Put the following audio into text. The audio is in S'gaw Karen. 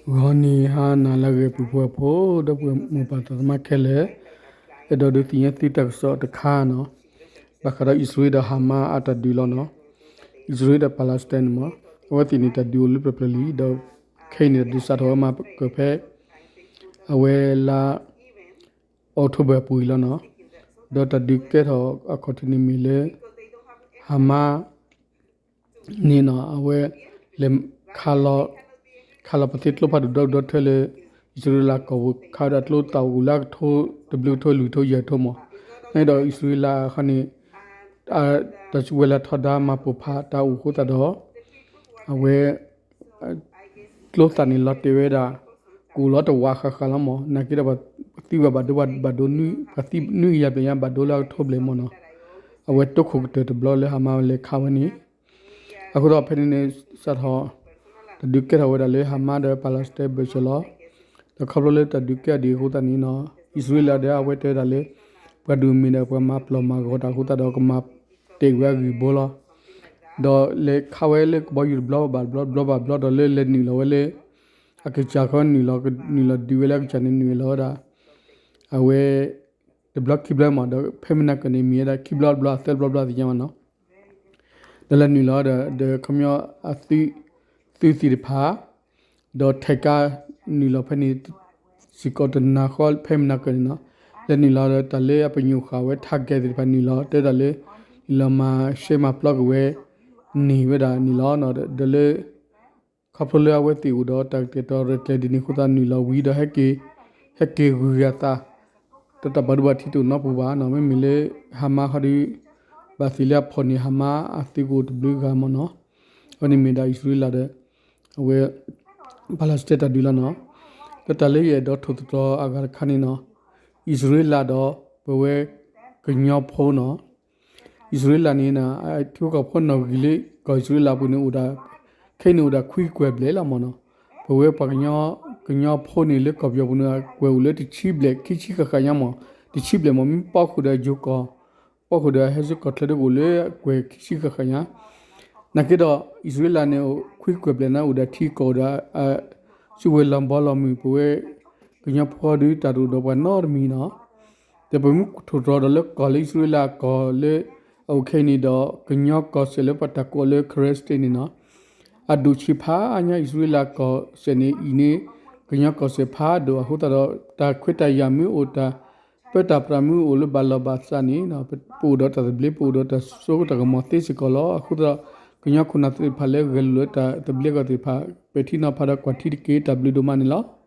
ဂီၤနံၤဟါနၤလၢအဂ့ၤ ပုၢ်ဖိဝဲၢ်ဖိ ဒီပုၢ်ဝဲၢ်မိၢ်ပၢ်သးသမါခဲလၢာ်, အဲၣ်ဒိးဒုးသ့ၣ်ညါသုတၢ်ကစီၣ်တခါနီၤ, ဘၣ်ဃးဒီးအံၣ်စရ့လးဒီးဟၤမါအတၢ်ဒုးလီၤနီၤ. အံၣ်စရ့လးဒီး Palestine န့ၣ်မး အဝဲသ့ၣ်န့ၣ်တၢ်ဒုးအိၣ်လၢပျၢၤပျၢၤလံ ဒီးခဲအံၤန့ၣ် တၢ်ဒုးစးထီၣ်ဝဲမၤကၢၤဖဲ အဝဲလါ October အပူၤအံၤလီၤနီၤ. ဒီးတၢ်ဒုးကဲထီၣ်အခီၣ်ထံးန့ၣ်မ့ၢ်လၢ ဟၤမါ န့ၣ်နီၤ အဝဲလဲၤ ခးလီၤပသ့ကျိဖးဒိၣ်ဒီဒူၣ်ဒီထၢလၢ အံၣ်စရ့လးကီၢ်ပူၤ ခးဝဲဒၣ်ကျိသၣ်အိၣ်လၢအကထိ တဘျုးကထိလွံၢ်ကထိယဲၢ်ကထိမး. န့ၣ်ဒီးအံၣ်စရ့လးအခါန့ၣ် တၢ်ဝဲၤလီၢ်ထီဒါမၤပိာ်ဖးတၢ်အိၣ်အဃိသတးဒီး အဝဲ ကျိသၣ်န့ၣ်လီၤတဲာ်ဝဲဒၣ် ကအိၣ်လီၤတဝးဃၣ်ဃၣ်လီၤမး. နာ်က့ဒီး ပှၤသံဘၣ်ဘၣ်ဒိဘၣ်ဒိ ပှၤသံနွံကယၤဘျဲၣ်ညါ ဘၣ်ဒိလၢအကထိဘျဲၣ်မးနီၤ. အဝဲတိခိၣ်ကတၢၢ်တဘျီလၢဟၤမါလဲၤခးဝဲန့ၣ် အဃိဒီးဖဲန့ၣ်န့ၣ် စးထီၣ် တၢ်ဒုးကဲထီၣ်ဝဲဒၣ်လၢ ဟၤမါဒီး Palestine ဘၢၣ်စၢၤလီၤ. ဒီးခီဖျိလၢတၢ်ဒုးကဲထီၣ်ဒ်အဃိသတးန့ၣ်နီၤ အံၣ်စရ့လးဒီးအဝဲတဲဝဲဒၣ်လၢ ပှၤဒုးမ့ၢ်ဒီးပှၤမၤပျီၢ်မၤဂီၤတၢ်အဃိသတးဒီး ကမၤတဲာ်ဝဲအဂံၢ်ဘိလီၤ. ဒီးလဲၤခးဝဲလၢကဘီယူၤတဘျီဘၣ်တဘျီ တဘျီဘၣ်တဘျီဒီးလၢလဲၤနုာ်လီၤဝဲလၢ အကစၢ်ခီနုာ်လီၤ နုာ်လီၤဒုးဝဲလၢအကစၢ်န့ၣ် နုာ်လီၤဝဲဒၣ် အဝဲ တဘျီခံဘျီမး ဒီးဖဲမနၤကၢၢ်န့ၣ် မ့ၢ်ဝဲဒၣ်ခံဘျီတဘျီ သၢဘျီတဘျီသ့ၣ်ညါမးနီၤ. ဒီးလဲၤနုာ်လီၤဒီး ဒီးခီပညီအသုး သုးသ့ၣ်တဖၣ် ဒီးထဲးကါနုာ်လီၤဖဲန့ၣ် စ့ၢ်ကီးတနၤဃီဖဲမနၤကၢၢ်န့ၣ်နီၤ. လဲၤနုာ်လီၤဒီးတၢ်လၢအပညိၣ်ဃာ်ဝဲ target သ့ၣ်တဖၣ်နုာ်လီၤ တဲဒၣ်လၢ နုာ်လီၤမၤရှဲမၤပျီက့ၤဝဲ န့ၢ်ဝဲဒၣ်န့ၣ်လီၤ. ဒီးလၢ ခီဖျိလၢအဝဲသ့ၣ်အိၣ်ဒီးတၢ်ကတဲာ်ကတီၤရဲၣ်ကျဲၤဒ်န့ၣ်အဃိသတးနုာ်လီၤဝံၤဒီး ဟဲက့ၤဂုၤက့ၤအသး ဒီးတၢ်ဘၣ်ဒိဘၣ်ထံးတအိၣ်နီတပူၤဘၣ်နီၤ. မ့မ့ၢ်လၢ ဟၤမါခီဒီး ဘၣ်သ့ၣ်လၢအဖီၣ်န့ၢ် ဟၤမါအသုးကအိၣ်တဘျုးဂၤမးနီၤ. အဝဲန့ၣ်မ့ၢ်ဒၣ်အံၣ်စရ့လးဒီး အဝဲ Palestine တၢ်ဒုးလီၤနီၤ. ဒီးတၢ်လၢယအဲၣ်ဒိးထိၣ်သတြီၤအဂၤတခါန့ၣ်နီၤ အံၣ်စရ့လးဒီး ပဝဲကညီဖိနီၤ အံၣ်စရ့လးန့ၣ် ထံဖိကီၢ်ဖိနီၣ်ဂံၢ်လၢကီၢ်အံၣ်စရ့လးပူၤန့ၣ်အိၣ်ဒၣ် ခဲအံၤန့ၣ်အိၣ်ဒၣ်ခွံကကွဲၢ်ဘျဲၣ်လီၤမးနီၤ. ပဝဲပှၤကညီဖိန့ၣ်လၢကီၢ်ပယီၤပူၤန့ၣ် ကွဲးအိၣ်လၢတဆံဘျဲၣ်ခံဆံဃၣ်ဃၣ်ညါမး တဆံဘျဲၣ်မး မ့ၢ်ပီခိၣ်ဒီးယိၤကီၢ် ပီခိၣ်ဒီးဟဲဆူကီၢ်ချၢဒၣ်အိၣ်လၢကွဲၢ်ခံဆံဃၣ်ဃၣ်ညါ နာ်က့ဒီး အံၣ်စရ့လးန့ၣ် အိၣ်ခွံကကွဲၢ်ဘျဲၣ်န့ၣ် အိၣ်ဒၣ်ထံကီၢ်အိၣ်ဒၣ် စုကဝဲၤလီၤဘီလီၤမုၢ် ပဝဲကညီဖိဒုးတၢ်တအိၣ်ဒီးပှၤနီတမံၤနီၤ. ဒီးပမ့ၢ်ထိၣ်သတြီၤဒီးလၢကီၢ်လၢအံၣ်စရ့လးကီၢ်လၢအအိၣ်ခဲအံၤန့ၣ်ဒီး ကညီကီၢ်စဲၣ်လၢပတၢ်ကိးအီၤလၢ Karen State န့ၣ်နီၤ အဒိၣ်ဆံးဖးညါ အံၣ်စရ့လးကီၢ်စဲၣ်န့ၣ် အံၤန့ၣ် ကညီကီၢ်စဲၣ်ဖးဒိၣ်အဃိသတးဒီး တၢ်ခွဲးတၢ်ယာ်မ့ၢ်အိၣ် တၢ်ပၢတၢ်ပြးမ့ၢ်အိၣ်လၢဘၣ်လီၢ်ဘၣ်စးန့ၣ် ပအိၣ်ဒီးတၢ်သဘျ့ ပအိၣ်ဒီးတၢ်စိတၢ်ကမီၤသ့စ့ၢ်ကီးလီၤ. အဃိသတးဒီး ကညီခိၣ်နၢ်သ့ၣ်တဖၣ်လၢဂဲၤလိာ်လၢတၢ်သဘျ့အဂီၢ်သ့ၣ်တဖၣ် ပဲာ်ထံနီၤဖးဒီးကွၢ်ထံတက့ၢ် တၢ်ဘျုးဒိၣ်မးန့ၣ်လီၤ.